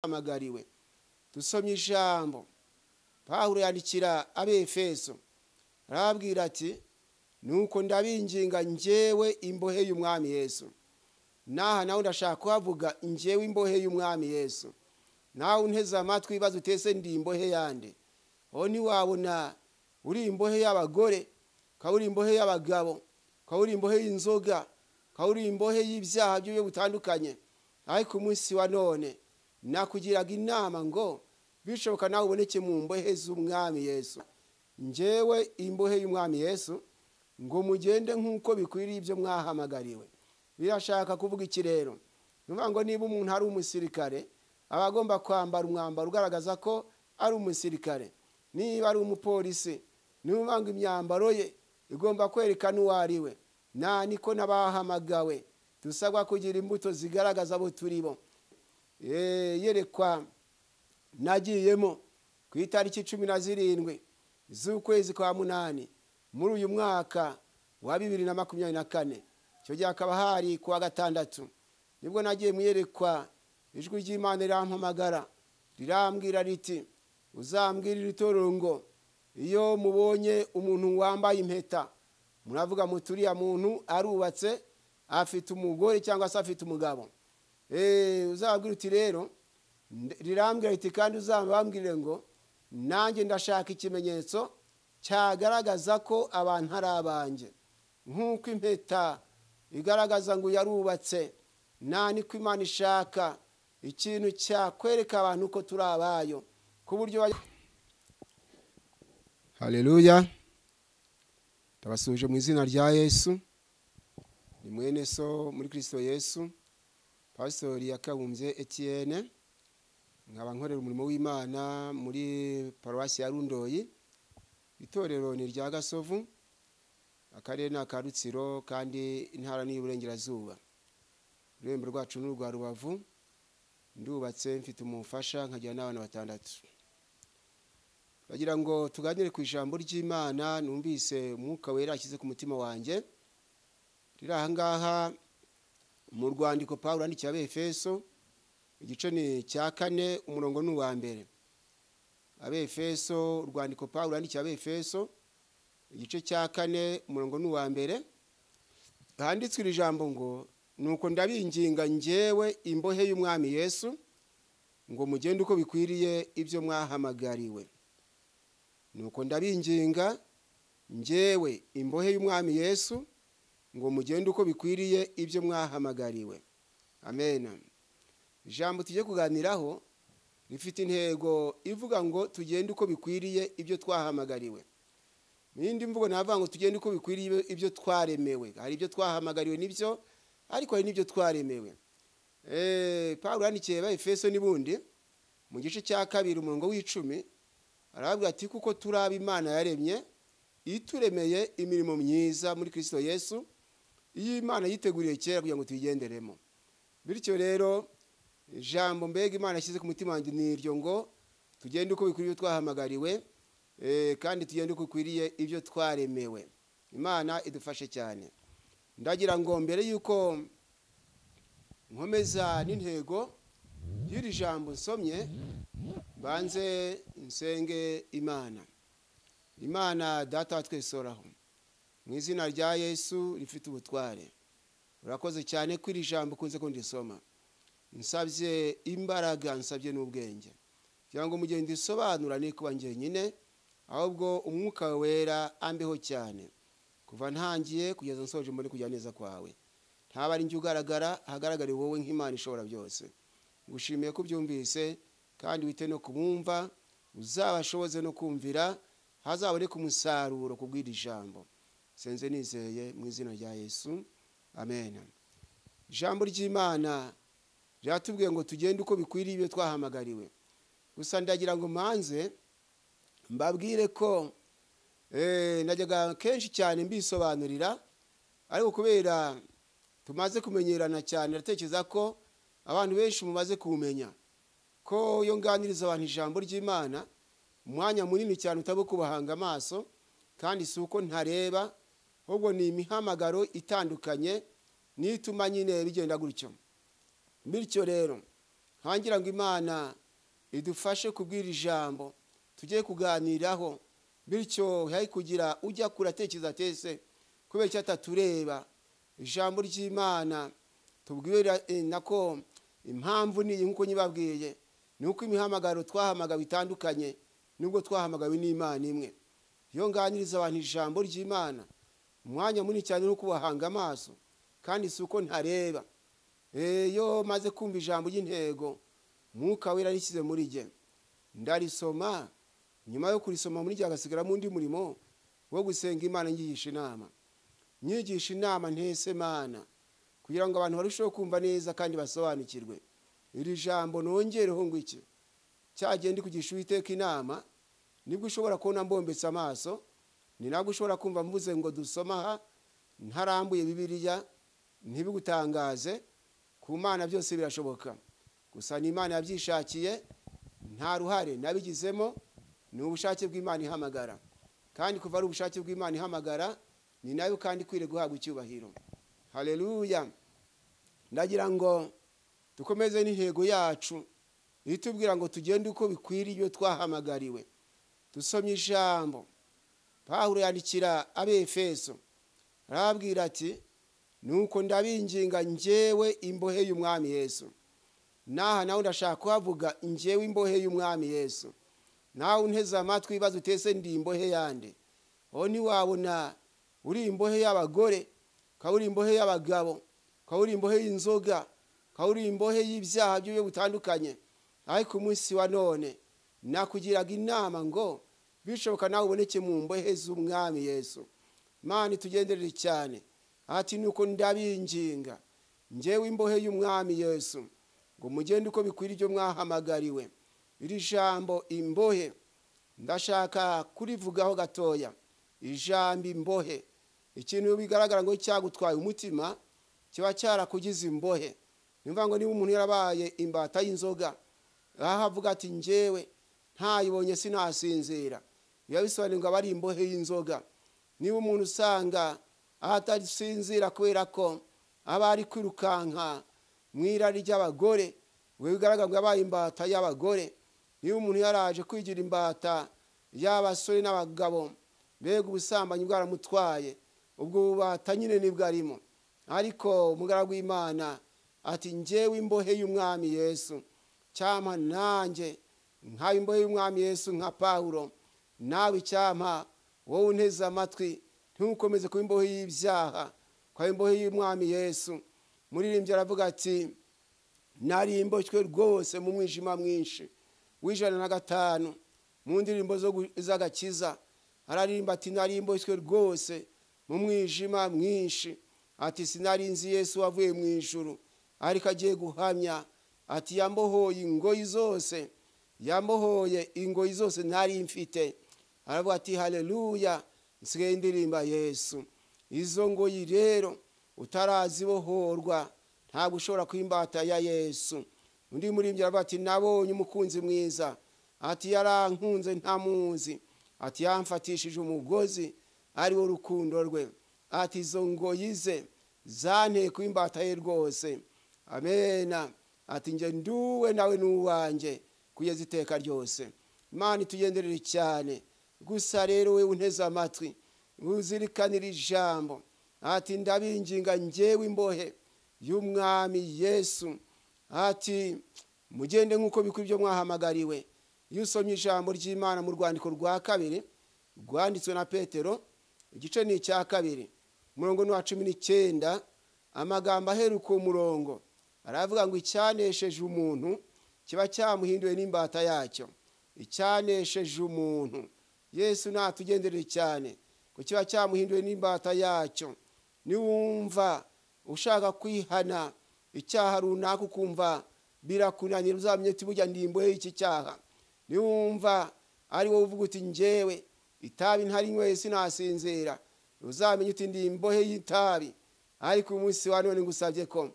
Hamagariwe. Dusomye ijambo Pawulo yandikira Abefeso, arababwira ati: "Nuko ndabinginga njyewe imbohe y'Umwami Yesu." Naha nawe ndashaka kuhavuga njyewe imbohe y'Umwami Yesu. Nawe unteze amatwi ibibazo utese: "Ndi imbohe yande?" Aho ntiwabona uri imbohe y'abagore, ukaba uri imbohe y'abagabo, ukaba uri imbohe y'inzoga, ukaba uri imbohe y'ibyaha by'uburyo butandukanye. Ariko umunsi wa none nakugiraga inama ngo bishoboka nawe uboneke mu mbohe z'Umwami Yesu. Njyewe imbohe y'Umwami Yesu, ngo mugende nk'uko bikwiriye ibyo mwahamagariwe. Birashaka kuvuga iki rero? Ni ukuvuga ngo niba umuntu ari umusirikare, aba agomba kwambara umwambaro ugaragaza ko ari umusirikare. Niba ari umupolisi, ni ukuvuga ngo imyambaro ye igomba kwerekana uwo ari we. Nta niko n'abahamagawe dusabwa kugira imbuto zigaragaza abo turi bo. Yerekwa nagiyemo ku itariki 17 z'ukwezi kwa munani muri uyu mwaka wa 2024, icyo gihe hakaba hari kuwa gatandatu, nibwo nagiye mu iyerekwa. Ijwi ry'Imana rirampamagara, rirambwira riti: "Uzambwirira itorero ngo iyo mubonye umuntu wambaye impeta, muravuga muti uriya muntu arubatse, afite umugore cyangwa se afite umugabo." Uzababwira uti rero, rirambwira riti: "Kandi uzabambwire ngo nanjye ndashaka ikimenyetso cyagaragaza ko abantu ari abanjye." Nk'uko impeta igaragaza ngo yarubatse, nta niko Imana ishaka ikintu cyakwereka abantu ko turi abayo ku buryo. Haleluya! Ndabasuhuje mu izina rya Yesu. Ni mwene so muri Kirisito Yesu, Pasitori Yakabumbye Etienne, nkaba nkorera umurimo w'Imana muri Paruwasi ya Rundoyi. Itorero ni irya Gasovu, akarere ni aka Rutsiro, kandi intara ni iy'Uburengerazuba. Ururembo rwacu ni urwa Rubavu. Ndubatse, mfite umufasha, nkagira n'abana batandatu. Bagira ngo tuganire ku ijambo ry'Imana numvise Umwuka Wera ashyize ku mutima wanjye, riri aha ngaha mu rwandiko Pawulo yandikiye Abefeso, igice ni cya kane, umurongo ni uwa mbere. Abefeso, urwandiko Pawulo yandikiye Abefeso, igice cya kane, umurongo ni uwa mbere, handitswe iri jambo ngo: "Nuko ndabinginga njyewe imbohe y'Umwami Yesu, ngo mugende uko bikwiriye ibyo mwahamagariwe." Nuko ndabinginga njyewe imbohe y'Umwami Yesu, ngo mugende uko bikwiriye ibyo mwahamagariwe. Amen. Ijambo tugiye kuganiraho rifite intego ivuga ngo tugende uko bikwiriye ibyo twahamagariwe. Mu yindi mvugo navuga ngo tugende uko bikwiriye ibyo twaremewe. Hari ibyo twahamagariwe nibyo, ariko hari n'ibyo twaremewe. Pawulo yandikiye Abefeso n'ubundi mu gice cya kabiri, umurongo w'icumi, arababwira ati: "Kuko turi abo Imana yaremye, ituremeye imirimo myiza muri Kirisito Yesu, iyo Imana yiteguriye kera kugira ngo tuyigenderemo." Bityo rero ijambo mbega Imana yashyize ku mutima wanjye ni iryo ngo tugende uko bikwiriye ibyo twahamagariwe, kandi tugende uko bikwiriye ibyo twaremewe. Imana idufashe cyane. Ndagira ngo mbere y'uko nkomeza n'intego y'iri jambo nsomye, banze nsenge Imana. Imana Data wa twese uhoraho, mu izina rya Yesu rifite ubutware, urakoze cyane ko iri jambo ukunze ko ndisoma. Nsabye imbaraga, nsabye n'ubwenge, kugira ngo mu gihe ndisobanura ni kuba njyenyine, ahubwo Umwuka Wera ambeho cyane kuva ntangiye kugeza nsoje muri kujya neza kwawe. Ntaba ari njye ugaragara, hagaragare wowe nk'Imana ishobora byose. Ngushimiye ko ubyumvise, kandi wite no kubumva, uzabashoboze no kumvira, hazaboneke umusaruro ku bw'iri jambo. Senze nizeye mu izina rya Yesu, amen. Ijambo ry'Imana riratubwiye ngo tugende uko bikwiriye ibyo twahamagariwe. Gusa ndagira ngo manze mbabwire ko najyaga kenshi cyane mbisobanurira, ariko kubera tumaze kumenyerana cyane, ndatekereza ko abantu benshi mumaze kumenya ko iyo nganiriza abantu ijambo ry'Imana, umwanya munini cyane utaba kubahanga amaso. Kandi si uko ntareba, ahubwo ni imihamagaro itandukanye nituma nyine bigenda gutyo. Bityo rero Nkangira ngo Imana idufashe kubwira ijambo tugiye kuganiraho, bityo hari kugira ujya kuratekereza tese kubera icyo atatureba. Ijambo ry'Imana tubwira nako impamvu ni nkuko nyibabwiye, ni uko imihamagaro twahamagawe itandukanye nubwo twahamagawe n'Imana imwe. Iyo nganiriza abantu ijambo ry'Imana umwanya munini cyane no kubahanga amaso, kandi si uko ntareba. Iyo maze kumva ijambo ry'intego Mwuka Wera rishyize muri jye, ndarisoma. Nyuma yo kurisoma muri jye hagasigaramo undi murimo wo gusenga Imana, nyigisha inama, nyigisha inama ntese Mana, kugira ngo abantu barusheho kumva neza kandi basobanukirwe iri jambo. Nongereho ngo iki cyagenda kugisha Uwiteka inama, nibwo ushobora kubona mbombetse amaso, ni nabwo ushobora kumva mvuze ngo dusoma aha ntarambuye Bibiliya, ntibigutangaze. Ku Mana byose birashoboka, gusa ni Imana yabyishakiye, nta ruhare nabigizemo, ni ubushake bw'Imana ihamagara. Kandi kuva ari ubushake bw'Imana ihamagara, ni nayo kandi ikwiriye guhabwa icyubahiro. Haleluya. Ndagira ngo dukomeze n'intego yacu itubwira ngo tugende uko bikwiriye ibyo twahamagariwe. Dusomye ijambo Pawulo yandikira Abefeso, arababwira ati nuko ndabinginga njyewe imbohe y'Umwami Yesu. Naha nawe ndashaka kuhavuga njyewe imbohe y'Umwami Yesu. Nawe unteze amatwi ibibazo utese ndi imbohe yande? Aho ntiwabona uri imbohe y'abagore, ukaba uri imbohe y'abagabo, ukaba uri imbohe y'inzoga, ukaba uri imbohe y'ibyaha by'uburyo butandukanye. Ariko umunsi wa none nakugiraga inama ngo bishoboka nawe uboneke mu mbohe z'Umwami Yesu. Imana itugenderere cyane. Ati nuko ndabinginga njyewe imbohe y'Umwami Yesu ngo mugende uko bikwiriye ibyo mwahamagariwe. Iri jambo imbohe ndashaka kurivugaho gatoya. Ijambo imbohe, ikintu bigaragara ngo cyagutwaye umutima kiba cyarakugize imbohe. Nimva ngo niba umuntu yarabaye imbata y'inzoga, aho avuga ati njyewe ntayibonye sinasinzira, biba bisobanuye ngo aba ari imbohe y'inzoga. Niba umuntu usanga atasinzira kubera ko aba ari kwirukanka mu irari ry'abagore, we bigaragara ngo yabaye imbata y'abagore. Niba umuntu yaraje kwigira imbata y'abasore n'abagabo, mbega ubusambanyi bwaramutwaye, ubwo bubata nyine nibwo arimo. Ariko umugaragu w'Imana ati njyewe imbohe y'Umwami Yesu, cyampa nanjye nkaba imbohe y'Umwami Yesu nka Pawulo. Nawe icyampa wowe unteze amatwi ntukomeze kuba imbohe y'ibyaha, kuba imbohe y'Umwami Yesu. Muririmbyi aravuga ati nari imboshywe rwose mu mwijima mwinshi. 105 mu ndirimbo z'agakiza araririmba ati nari imboshywe rwose mu mwijima mwinshi. Ati sinari nzi Yesu wavuye mu ijuru, ariko agiye guhamya ati yambohoye ingoyi zose, yambohoye ingoyi zose nari mfite. Aravuga ati haleluya, nsigaye ndirimba Yesu. Izo ngoyi rero utarazibohorwa ntabwo ushobora kwimbata ya Yesu. Undi muririmbyi aravuga ati nabonye umukunzi mwiza, ati yarankunze ntamuzi, ati yamfatishije umugozi ari wo rukundo rwe, ati izo ngoyi ze zanteye kwimbata ye rwose. Amena. Ati nje nduwe nawe n'uwanjye kugeza iteka ryose. Imana itugenderere cyane. Gusa rero we unteze amatwi uzirikanira ijambo, ati ndabinginga njyewe imbohe y'Umwami Yesu, ati mugende nk'uko bikwiye ibyo mwahamagariwe. Iyo usomye ijambo ry'Imana mu rwandiko rwa kabiri rwanditswe na Petero, igice ni icya 2 umurongo ni wa 19, amagambo aheruka umurongo aravuga ngo icyanesheje umuntu kiba cyamuhinduye n'imbata yacyo. Icyanesheje umuntu, Yesu natugenderere cyane ko kiba cyamuhinduye n'imbata yacyo. Niwumva ushaka kwihana icyaha runaka ukumva birakunanira, uzamenye uti burya ndi imbohe y'iki cyaha. Niwumva ari wowe uvuga uti njyewe itabi ntarinyweye sinasinzira, uzamenye uti ndi imbohe y'itabi. Ariko umunsi wa none ngusabye ko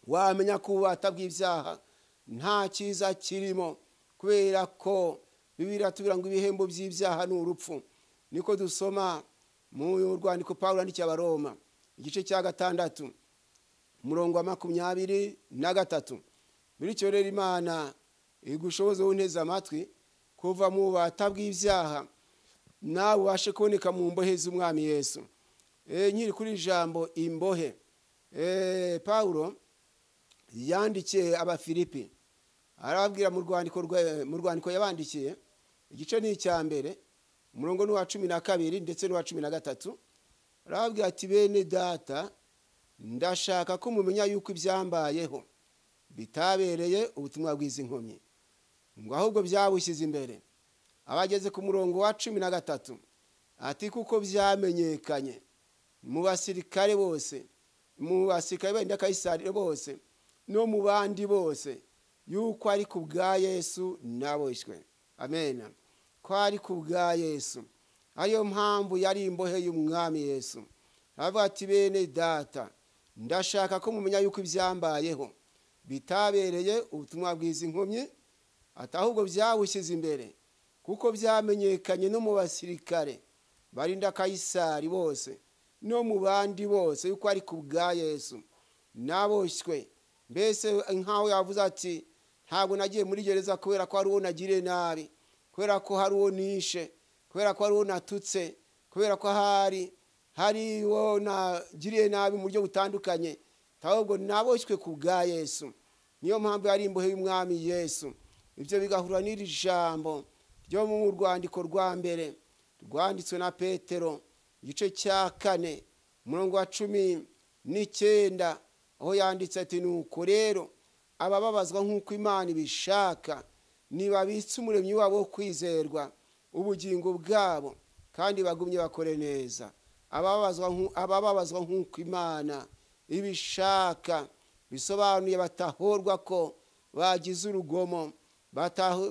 wamenya ko ububata bw'ibyaha nta cyiza kirimo, kubera ko Bibiliya iratubwira ngo ibihembo by'ibyaha ni urupfu. Niko dusoma mu rwandiko Pawulo yandikiye Abaroma igice cya 6 umurongo wa 23. Bityo rero Imana igushoboze unteze amatwi kuva mu bubata bw'ibyaha, nawe ubashe kuboneka mu mbohe z'Umwami Yesu. Nkiri kuri ijambo imbohe, Pawulo yandikiye Abafilipi, arababwira mu rwandiko yabandikiye, igice ni icya mbere, umurongo ni uwa 12 ndetse n'uwa 13, arababwira ati bene data, ndashaka ko mumenya yuko ibyambayeho bitabereye ubutumwa bw'izi nkomyi, ngo ahubwo byabushyize imbere. Abageze ku murongo wa 13 ati kuko byamenyekanye mu basirikare bose, mu basirikare benda Kayisari bose no mu bandi bose, yuko ari ku bwa Yesu naboshywe. Amen. Ko ari ku bwa Yesu, ariyo mpamvu yari imbohe y'Umwami Yesu. Aravuga ati bene data, ndashaka ko mumenya yuko ibyambayeho bitabereye ubutumwa bw'izi nkomyi, ati ahubwo byabushyize imbere, kuko byamenyekanye no mu basirikare barinda Kayisari bose no mu bandi bose, yuko ari ku bwa Yesu naboshywe. Mbese nkaho yavuze ati ntabwo nagiye muri gereza kubera ko hari uwo nagiriye nabi, kubera ko hari uwo nishe, kubera ko hari uwo natutse, kubera ko hari uwo nagiriye nabi mu buryo butandukanye, ahubwo naboshywe ku bwa Yesu. Niyo mpamvu yari imbohe y'Umwami Yesu. Ibyo bigahura n'iri jambo ryo mu rwandiko rwa mbere rwanditswe na Petero, igice cya 4 umurongo wa 19, aho yanditse ati nuko rero abababazwa nk'uko Imana ibishaka nibabitse umuremyi wabo wo kwizerwa ubugingo bwabo, kandi bagumye bakore neza. Abababazwa nk'uko Imana ibishaka, bisobanuye batahorwa ko bagize urugomo,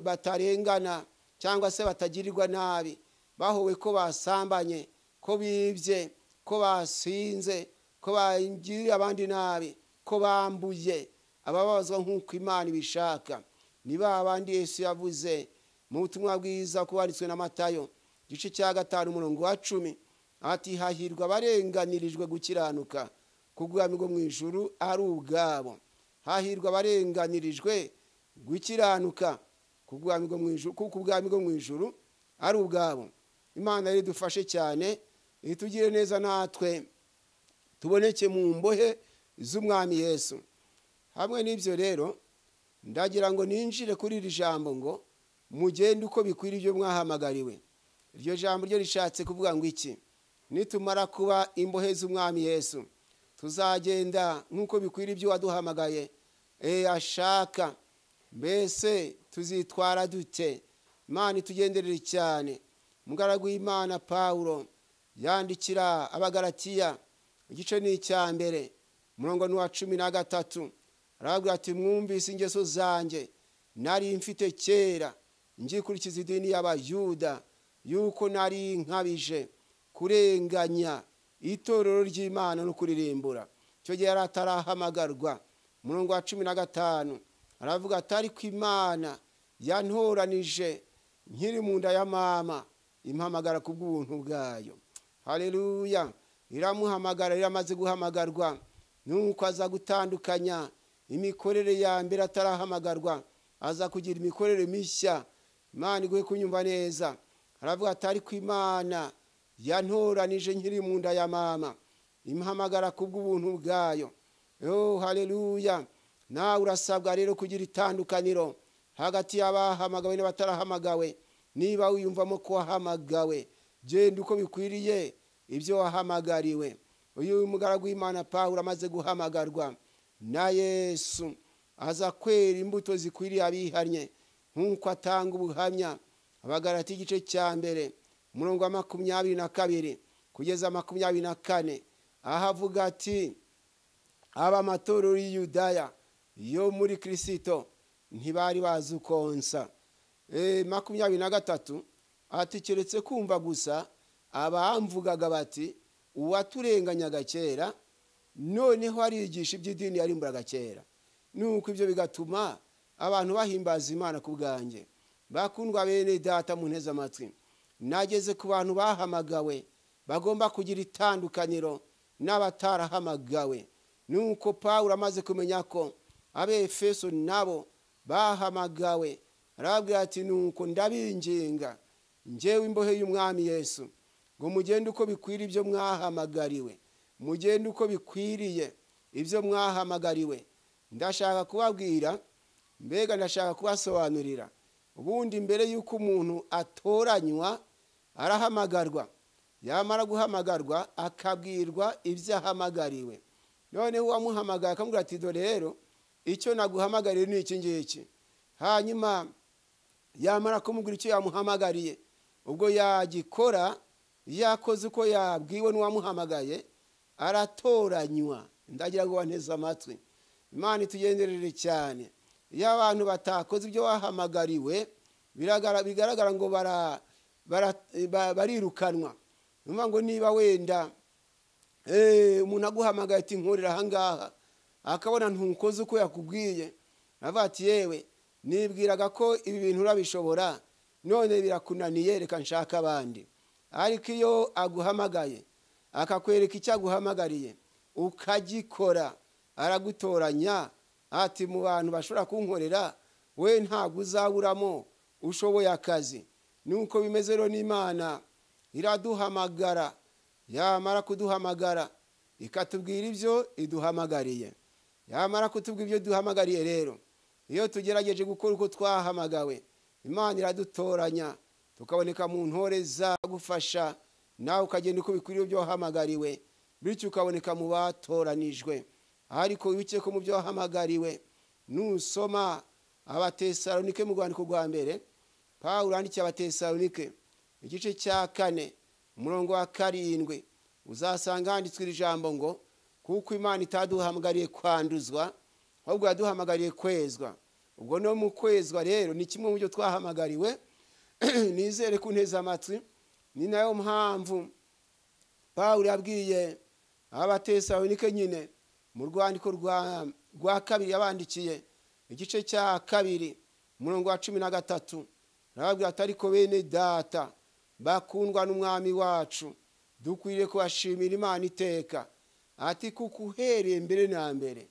batarengana cyangwa se batagirirwa nabi, bahowe ko basambanye, ko bibye, ko basinze, ko bagiriye abandi nabi, ko bambuye. Ababazwa nk'uko Imana ibishaka ni ba bandi Yesu yavuze mu butumwa bwiza kubanditswe na Matayo igice cya 5 umurongo wa 10, ati hahirwa abarenganirijwe gukiranuka, kuko ubwami bwo mu ijuru ari ubwabo. Hahirwa abarenganirijwe gukiranuka, kuko ubwami bwo mu ijuru ari ubwabo. Imana rero idufashe cyane, itugire neza natwe tuboneke mu mbohe z'Umwami Yesu. Hamwe n'ibyo rero ndagira ngo ninjire kuri iri jambo ngo mugende uko bikwiriye ibyo mwahamagariwe. Iryo jambo ryo rishatse kuvuga ngo iki? Nitumara kuba imbohe z'Umwami Yesu, tuzagenda nk'uko bikwiriye ibyo waduhamagaye ashaka. Mbese tuzitwara dute? Imana itugenderere cyane. Umugaragu w'Imana Pawulo yandikira Abagalatiya, igice ni icya mbere, umurongo ni uwa 13, arababwira ati mwumvise ingeso zanjye nari mfite kera ngikurikiza idini y'Abayuda, yuko nari nkabije kurenganya itorero ry'Imana no kuririmbura. Icyo gihe yari atarahamagarwa. Umurongo wa 15 aravuga ati ariko Imana yantoranije nkiri mu nda ya mama, impamagara kubw'ubuntu bwayo. Haleluya. Iramuhamagara, iramaze guhamagarwa, nuko aza gutandukanya imikorere ya mbere atarahamagarwa, aza kugira imikorere mishya. Imana iguhe kunyumva neza. Aravuga ati ariko Imana yantoranije nkiri mu nda ya mama, impamagara kubw'ubuntu bwayo. Oh, haleluya. Nawe urasabwa rero kugira itandukaniro hagati y'abahamagawe n'abatarahamagawe. Niba wiyumvamo ko wahamagawe, genda uko bikwiriye ibyo wahamagariwe. Uyu mugaragu w'Imana Pawulo amaze guhamagarwa na Yesu, aza kwera imbuto zikwiriye abihannye, nk'uko atanga ubuhamya. Abagalati igice cya mbere umurongo wa 22 kugeza 24, aho avuga ati aba amatorero y'Yudaya yo muri Kristo ntibari bazi ukonsa. 23 ati keretse kumva gusa abamvugaga bati uwaturenganyaga kera noneho arigisha iby'idini yarimburaga kera. Nuko ibyo bigatuma abantu bahimbaza Imana ku bwanjye. Bakundwa bene data munteze amatwi, nageze ku bantu bahamagawe bagomba kugira itandukaniro n'abatarahamagawe. Nuko Pawulo amaze kumenya ko Abefeso nabo bahamagawe, arababwira ati nuko ndabinginga njyewe imbohe y'Umwami Yesu ngo mugende uko bikwiriye ibyo mwahamagariwe, mugende uko bikwiriye ibyo mwahamagariwe. Ndashaka kubabwira, mbega ndashaka kubasobanurira, ubundi mbere y'uko umuntu atoranywa arahamagarwa, yamara guhamagarwa akabwirwa ibyo ahamagariwe. Noneho uwamuhamagaye akamubwira ati dore rero icyo naguhamagariye ni iki ngiki. Hanyuma yamara kumubwira icyo yamuhamagariye, ubwo yagikora, yakoze uko yabwiwe n'uwamuhamagaye, aratoranywa. Ndagira ngo banteze amatwi, Imana itugenderere cyane. Iyo abantu batakoze ibyo bahamagariwe, bigaragara ngo barirukanwa. Ni ngo niba wenda umuntu aguhamagaye ati nkorera aha ngaha, akabona ntukoze uko yakubwiye, avuga ati yewe nibwiraga ko ibi bintu urabishobora, none birakunaniye, reka nshaka abandi. Ariko iyo aguhamagaye akakwereka icyo aguhamagariye ukagikora, aragutoranya ati mu bantu bashobora kunkorera we ntabwo uzaburamo ushoboye akazi. Nuko bimeze rero n'Imana iraduhamagara, yamara kuduhamagara ikatubwira ibyo iduhamagariye, yamara kutubwira ibyo duhamagariye rero, iyo tugerageje gukora uko twahamagawe, Imana iradutoranya tukaboneka mu ntore zagufasha, nawe ukagenda uko bikwiriye ibyo wahamagariwe, bityo ukaboneka mu batoranijwe. Ariko wibuke ko mu byo wahamagariwe, nusoma Abatesalonike mu rwandiko rwa mbere, Pawulo yandikiye Abatesalonike igice cya 4 umurongo wa 7, uzasanga handitswe iri jambo ngo kuko Imana itaduhamagariye kwanduzwa, ahubwo yaduhamagariye kwezwa. Ubwo no mu kwezwa rero ni kimwe mu byo twahamagariwe. Nizere ko unteze amatwi. Ni nayo mpamvu Pawulo yabwiye Abatesalonike nyine mu rwandiko rwa kabiri yabandikiye igice cya 2 umurongo wa 13, arababwira ati ariko bene data bakundwa n'Umwami wacu, dukwiriye kubashimira Imana iteka, ati kuko uhereye mbere na mbere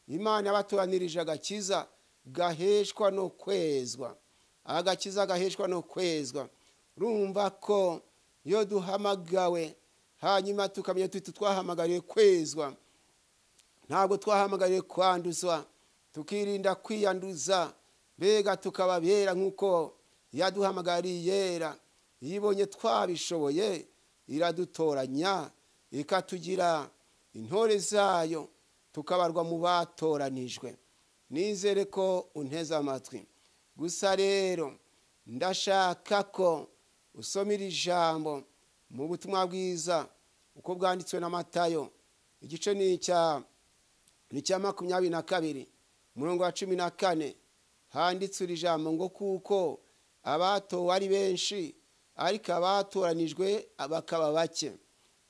Imana yabatoranirije agakiza gaheshwa no kwezwa. Agakiza gaheshwa no kwezwa. Urumva ko iyo duhamagawe hanyuma tukamenya tuti twahamagariwe kwezwa, ntabwo twahamagariwe kwanduzwa, tukirinda kwiyanduza, mbega tukababera nk'uko yaduhamagariye yera. Iyo ibonye twabishoboye iradutoranya ikatugira intore zayo, tukabarwa mu batoranijwe. Nizere ko unteze amatwi. Gusa rero ndashaka ko usoma iri jambo mu butumwa bwiza uko bwanditswe na Matayo, igice ni icya 22 umurongo wa 14, handitswe iri jambo ngo kuko abatowe ari benshi ariko abatoranijwe bakaba bake.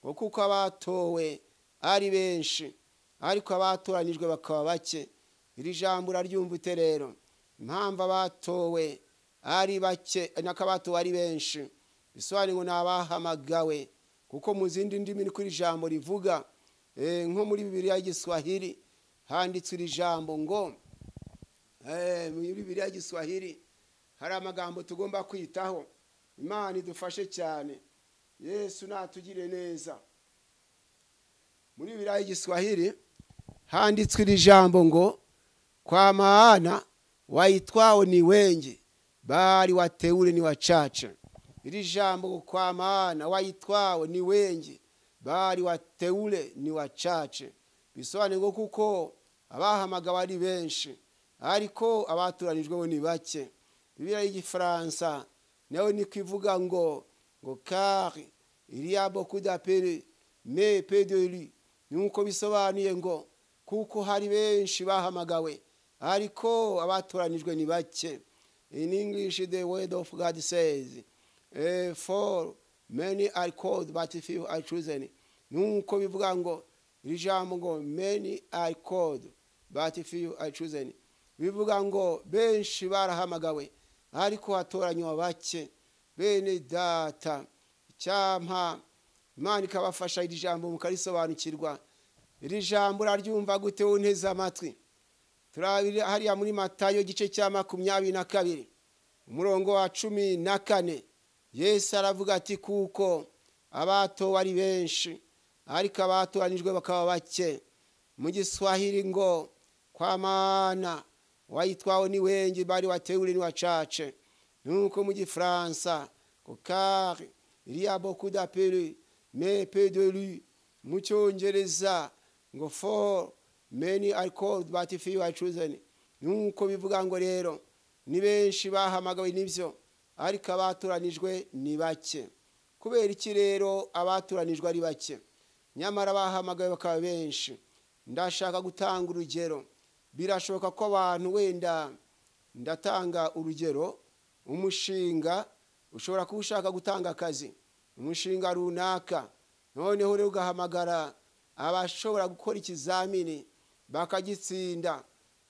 Ngo kuko abatowe ari benshi ariko abatoranijwe bakaba bake. Iri jambo uraryumva ute rero? Impamvu abatowe ari bake n'akabatowe ari benshi bisobanuye ngo ni abahamagawe, kuko mu zindi ndimi niko iri jambo rivuga. Nko muri Bibiliya y'Igiswahili handitswe iri jambo ngo muri Bibiliya y'Igiswahili hari amagambo tugomba kwitaho. Imana idufashe cyane, Yesu natugire neza. Muri Bibiliya y'Igiswahili handitswe iri jambo ngo kwa maana waitwao ni wengi bali wateule ni wachache. Iri jambo kwa maana waitwao ni wengi bali wateule ni wachache, bisobanuye ngo kuko abahamagawe ari benshi ariko abatoranijwe ni bake. Bibiliya y'Igifaransa nayo niko ivuga ngo car il y a beaucoup d'appelés mais peu d'élus. Nuko bisobanuye ngo kuko hari benshi bahamagawe ariko abatoranijwe ni bake. In English the word of God says, for many are called but few are chosen. Nuko bivuga ngo iri jambo ngo many are called but few are chosen, bivuga ngo benshi barahamagawe ariko hatoranywa bake. Bene data, icyampa Imana ikabafasha iri jambo mukarisobanukirwa. Iri jambo uraryumva gute unteze amatwi? Turabiri hariya muri Matayo igice cya 22 umurongo wa 14, Yesu aravuga ati kuko abatowe ari benshi ariko abatoranijwe bakaba bake. Mu Giswahili ngo kwa maana waitwao ni wengi bali wateule ni wachache. Nuko mu Gifaransa ngo car il y a beaucoup d'appelés mais peu d'élus. Mu Cyongereza ngo for many are called but few are chosen. Nuko bivuga ngo rero ni benshi bahamagawe nibyo ariko abatoranijwe ni bake. Kubera iki rero abatoranijwe ari bake nyamara bahamagawe bakaba benshi? Ndashaka gutanga urugero. Birashoboka ko abantu wenda, ndatanga urugero, umushinga ushobora kuba ushaka gutanga akazi, umushinga runaka, noneho rero ugahamagara abashobora gukora ikizamini bakagitsinda,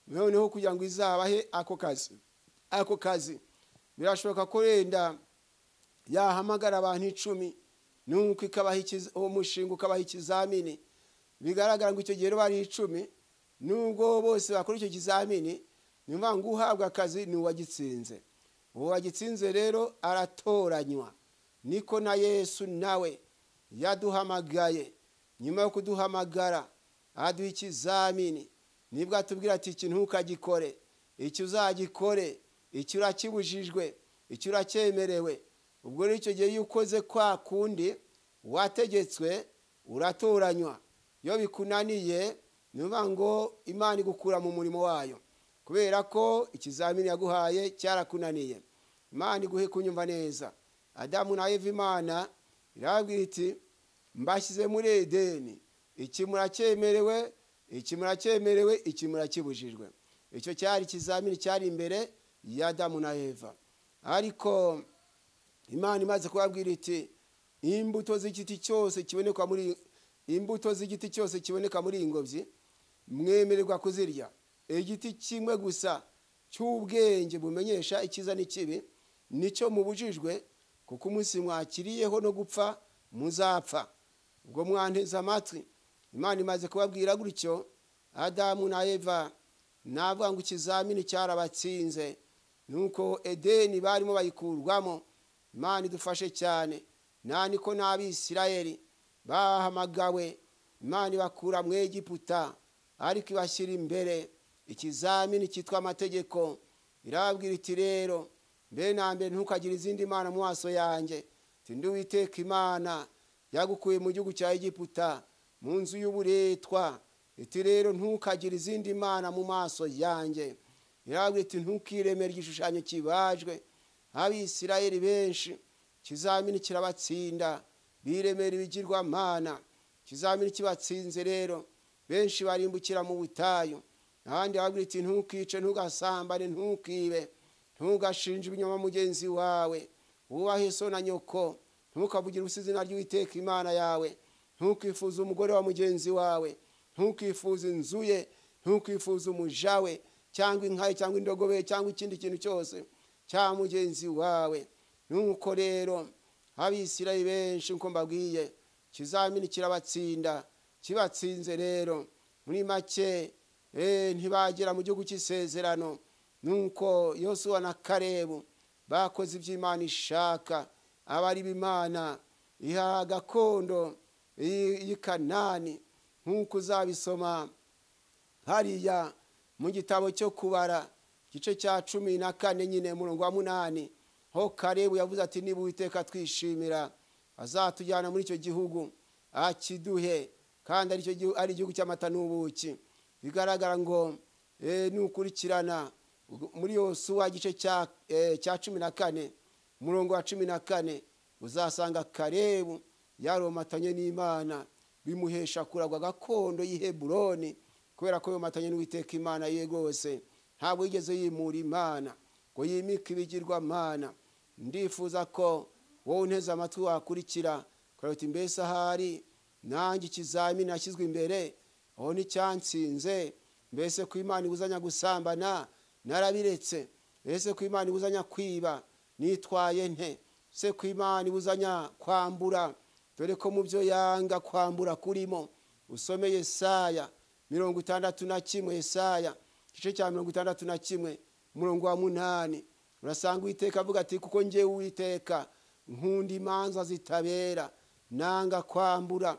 noneho kugira ngo izabahe ako kazi. Birashoboka ko wenda yahamagara abantu 10 nuko ikabaha uwo mushinga ukabaha ikizamini. Bigaragara ngo icyo gihe bari 10, nubwo bose bakora icyo kizamini, ni ngo uhabwa akazi ni uwagitsinze. Uwagitsinze rero aratoranywa. Niko na Yesu nawe yaduhamagaye. Nyuma yo kuduhamagara aduha ikizamini, nibwo atubwira ati iki ntukagikore, iki uzagikore, iki urakibujijwe, iki uracyemerewe. Ubwo rero icyo gihe iyo ukoze kwa kundi wategetswe uratoranywa. Iyo bikunaniye ni ngo Imana igukura mu murimo wayo, kubera ko ikizamini yaguhaye cyarakunaniye. Imana iguhe kunyumva neza. Adamu na Eva Imana irababwira iti mbashyize muri Edeni, iki muracyemerewe, iki muracyemerewe, iki murakibujijwe. Icyo cyari ikizamini cyari imbere ya Adamu na Eva. Ariko Imana imaze kubabwira iti imbuto z'igiti cyose kiboneka muri imbuto z'igiti cyose kiboneka muri ingobyi mwemererwa kuzirya, igiti kimwe gusa cy'ubwenge bumenyesha icyiza n'ikibi nicyo mubujijwe, kuko umunsi mwakiriyeho no gupfa muzapfa. Ubwo mwanteze amatwi. Imana imaze kubabwira gutyo, Adamu na Eva navuga ngo ikizamini cyarabatsinze, nuko Edeni barimo bayikurwamo. Imana idufashe cyane. Nani ko n'Abisirayeli bahamagawe, Imana ibakura mu Egiputa ariko ibashyira imbere ikizamini cyitwa amategeko. Irababwira iti rero mbere na mbere ntukagire izindi mana mu maso yanjye, ndi Uwiteka Imana yagukuye mu gihugu cya Egiputa mu nzu y'uburetwa. Iti rero ntukagire izindi mana mu maso yanjye. Irababwira iti ntukiremere igishushanyo kibajwe. Abisirayeli benshi ikizamini kirabatsinda, biremera ibigirwamana. Ikizamini kibatsinze rero benshi barimbukira mu butayu. Ahandi babwira iti ntukice, ntugasambane, ntukibe, ntugashinje ibinyoma mugenzi wawe, wubahe so na nyoko, ntukavugire ubusa izina ry'Uwiteka Imana yawe, ntukifuze umugore wa mugenzi wawe, ntukifuze inzu ye, ntukifuze umuja we, cyangwa inka ye, cyangwa indogobe, cyangwa ikindi kintu cyose cya mugenzi wawe. Nuko rero Abisirayeli benshi nko mbabwiye ikizamini kirabatsinda. Kibatsinze rero muri make ntibagera mu gihugu cy'isezerano. Nuko Yosuwa na Kalebu bakoze iby'Imana ishaka, abari b'Imana iha gakondo y'i Kanani, nk'uko uzabisoma hariya mu gitabo cyo Kubara igice cya 14 nyine murongo wa 8, ho Kalebu yavuze ati niba Uwiteka twishimira azatujyana muri icyo gihugu akiduhe, kandi ari igihugu cy'amata n'ubuki. Bigaragara ngo nukurikirana muri Yosuwa igice cya 14 murongo wa 14 uzasanga Kalebu yaromatanye n'Imana, bimuhesha kuragwa gakondo y'i Heburoni, kubera ko yomatanye n'Uwiteka Imana ye rwose. Ntabwo yigeze yimura Imana ngo yimike ibigirwamana. Ndifuza ko wowe unteze amatwi wakurikira uti mbese ahari nanjye ikizamini nashyizwe imbere aho nticyansinze, mbese ko Imana ibuzanya gusambana narabiretse, mbese ko Imana ibuzanya kwiba nitwaye nte, se ko Imana ibuzanya kwambura, dore ko mu byo yanga kwambura kurimo. Usome Yesaya 61, Yesaya Igice cya 61 umurongo wa 8, urasanga Uwiteka avuga ati kuko njyewe Uwiteka nkunda imanza zitabera, nanga kwambura.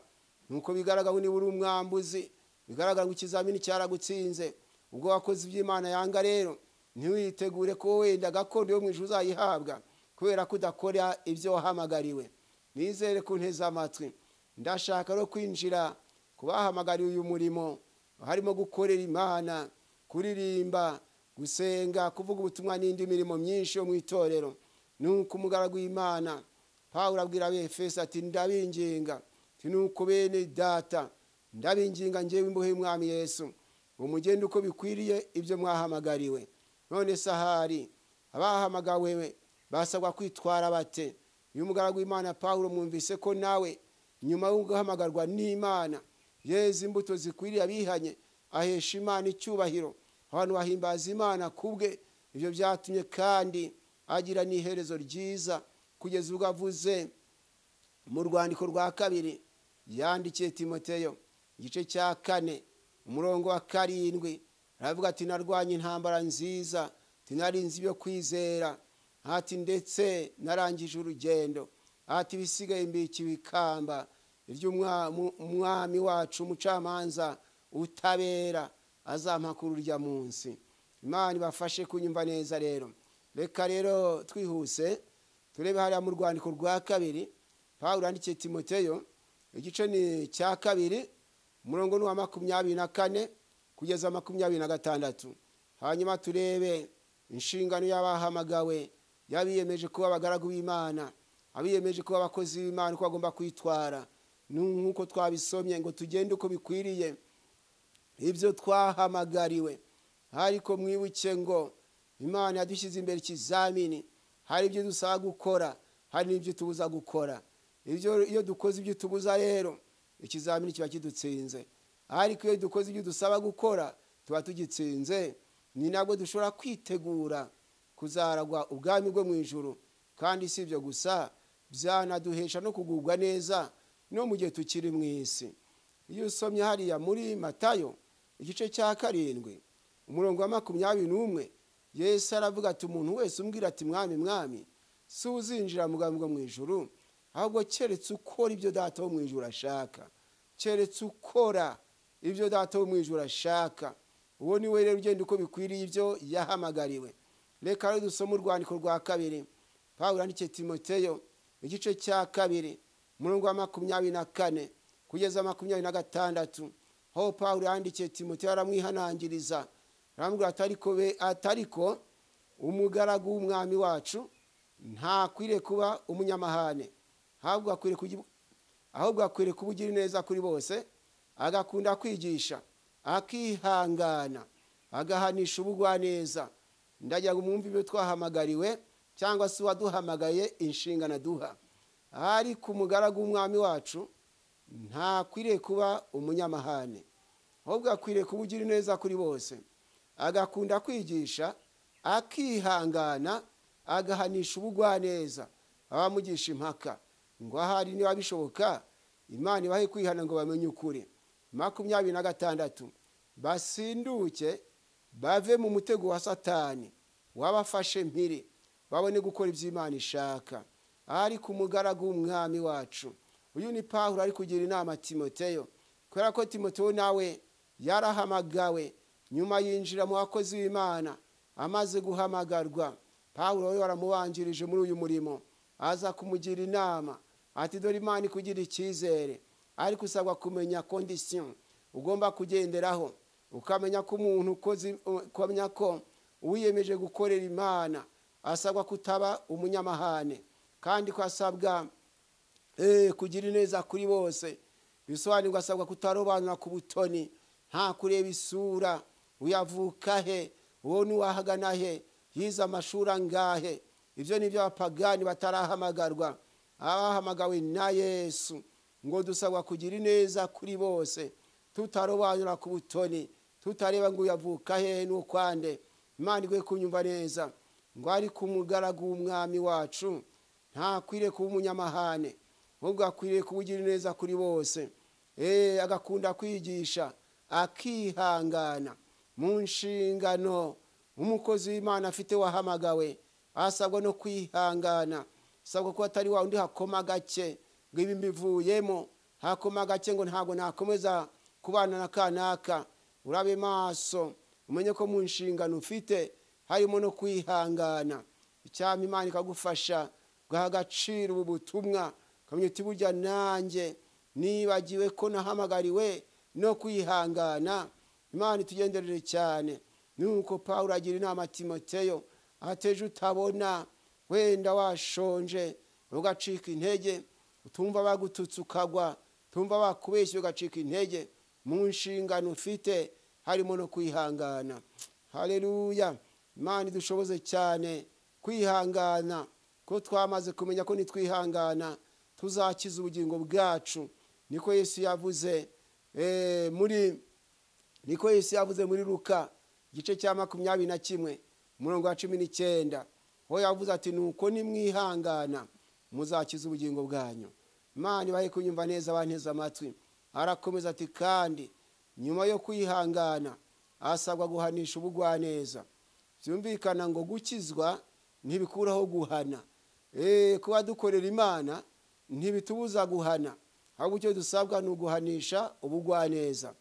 Nuko bigaragara niba uri umwambuzi, bigaragara ngo ikizamini cyaragutsinze, ubwo wakoze iby'Imana yanga rero ntiwitegure ko wenda gakondo yo mu ijuru uzayihabwa kubera ko udakora ibyo wahamagariwe. Nizere ko unteze amatwi. Ndashaka no kwinjira ku bahamagariwe uyu murimo, harimo gukorera Imana, kuririmba, gusenga, kuvuga ubutumwa n'indi mirimo myinshi yo mu itorero. Nuko umugaragu w'Imana Pawulo abwira Abefeso ati ndabinginga, nuko bene data ndabinginga njyewe imbohe y'Umwami Yesu, ngo mugende uko bikwiriye ibyo mwahamagariwe. None se ahari abahamagawe basabwa kwitwara bate? Uyu mugaragu w'Imana Pawulo mwumvise ko nawe nyuma yo guhamagarwa n'Imana yeze imbuto zikwiriye abihanye, ahesha Imana icyubahiro, abantu bahimbaza Imana kubwe. Ibyo byatumye kandi agira n'iherezo ryiza, kugeza ubwo avuze mu rwandiko rwa 2 yandikiye Timoteyo igice cya 4 umurongo wa 7, aravuga ati narwanye intambara nziza, tinarinze ibyo kwizera, ati ndetse narangije urugendo, ati bisigaye mbikiwe ikamba iry'umwami wacu umucamanza utabera azampa kuri urya munsi. Imana ibafashe kunyumva neza. Rero reka rero twihuse turebe hariya mu rwandiko rwa 2 Pawulo yandikiye Timoteyo igice ni cya 2 umurongo ni wa 24 kugeza 26, hanyuma turebe inshingano y'abahamagawe, yabiyemeje kuba abagaragu b'Imana, abiyemeje kuba abakozi b'Imana, uko bagomba kwitwara. Nk'uko twabisomye ngo tugende uko bikwiriye ibyo twahamagariwe. Ariko mwibuke ngo Imana yadushyize imbere ikizamini, hari ibyo dusaba gukora, hari n'ibyo tubuza gukora. Iyo dukoze ibyo tubuza rero ikizamini kiba kidutsinze, ariko iyo dukoze ibyo dusaba gukora tuba tugitsinze. Ni nabwo dushobora kwitegura kuzaragwa ubwami bwo mu ijuru. Kandi si ibyo gusa, byanaduhesha no kugubwa neza no mu gihe tukiri mu isi. Iyo usomye hariya muri Matayo igice cya 7 umurongo wa 21, Yesu aravuga ati umuntu wese umbwira ati mwami mwami si uzinjira mu bwami bwo mu ijuru, ahubwo keretse ukora ibyo data wo mu ijuru ashaka. Keretse ukora ibyo data wo mu ijuru ashaka, uwo ni we rero ugenda uko bikwiriye ibyo yahamagariwe. Reka rero dusome urwandiko rwa 2 Pawulo yandikiye Timoteyo igice cya 2 umurongo wa 24 kugeza 26. Aho Pawulo yandikiye Timoteyo aramwihanangiriza, aramubwira atariko umugaragu w'Umwami wacu ntakwiriye kuba umunyamahane, ahubwo akwiriye kuba ugira neza kuri bose, agakunda kwigisha, akihangana, agahanisha ubugwaneza. Ndagira ngo mwumve ibyo twahamagariwe, cyangwa se uwaduhamagaye inshingano aduha. Ariko umugaragu w'Umwami wacu ntakwiriye kuba umunyamahane, ahubwo akwiriye kuba ugira neza kuri bose, agakunda kwigisha, akihangana, agahanisha ubugwaneza abamugisha impaka, ngo ahari niba bishoboka Imana ibahe kwihana ngo bamenye ukuri. 26 basinduke bave mu mutego wa Satani wabafashe mpiri, babone gukora ibyo Imana ishaka. Ariko umugaragu w'Umwami wacu, uyu ni Pawulo ari kugira inama Timoteyo, kubera ko Timoteyo nawe yarahamagawe nyuma yinjira mu bakozi b'Imana. Amaze guhamagarwa, Pawulo we waramubanjirije muri uyu murimo, aza kumugira inama ati dore Imana ikugira icyizere, ariko usabwa kumenya condition ugomba kugenderaho, ukamenya ko umuntu ukamenya ko uwiyemeje gukorera Imana asabwa kutaba umunyamahane, kandi ko asabwa kugira ineza kuri bose. Bisobanurwa asabwa kutarobanura ku butoni, nta kureba isura, uyavuka he, uwo nuwahagana he, yize amashuri angahe. Ibyo ni byo abapagani batarahamagarwa, abahamagawe na Yesu. Ngo dusabwa kugira ineza kuri bose, tutarobanura ku butoni, tutareba ngo uyavuka he n'ukwande. Imana igwe kunyumva neza. Ngo ariko umugaragu w'Umwami wacu ntakwiriye kuba umunyamahane, ahubwo akwiriye kuba ugira neza kuri bose, agakunda kwigisha, akihangana. Mu nshingano umukozi w'Imana afite wahamagawe, asabwa no kwihangana, asabwa ko atari wa undi hakoma gake ngo ibi mbivuyemo, hakoma gake ngo ntabwo nakomeza kubana na kanaka. Urabe maso umenye ko mu nshingano ufite harimo no kwihangana. Icyampa Imana ikagufasha ugaha agaciro ubu butumwa, ukamenya uti burya nanjye nibagiwe ko nahamagariwe no kwihangana. Imana itugenderere cyane. Nuko Pawulo agira inama Timoteyo, ateje utabona wenda washonje ugacika intege, utumva bagututse ukagwa, utumva bakubeshye ugacika intege. Mu nshingano ufite harimo no kwihangana. Haleluya. Imana idushoboze cyane kwihangana, ko twamaze kumenya ko nitwihangana tuzakiza ubugingo bwacu. Niko Yesu yavuze niko Yesu yavuze muri Luka igice cya 21 umurongo wa 19, aho yavuze ati nuko nimwihangana muzakiza ubugingo bwanyu. Imana ibahe kunyumva neza abanteze amatwi. Arakomeza ati kandi nyuma yo kwihangana asabwa guhanisha ubugwaneza. Byumvikana ngo gukizwa ntibikuraho guhana. Kuba dukorera Imana ntibitubuza guhana, ahubwo icyo dusabwa ni uguhanisha ubugwaneza.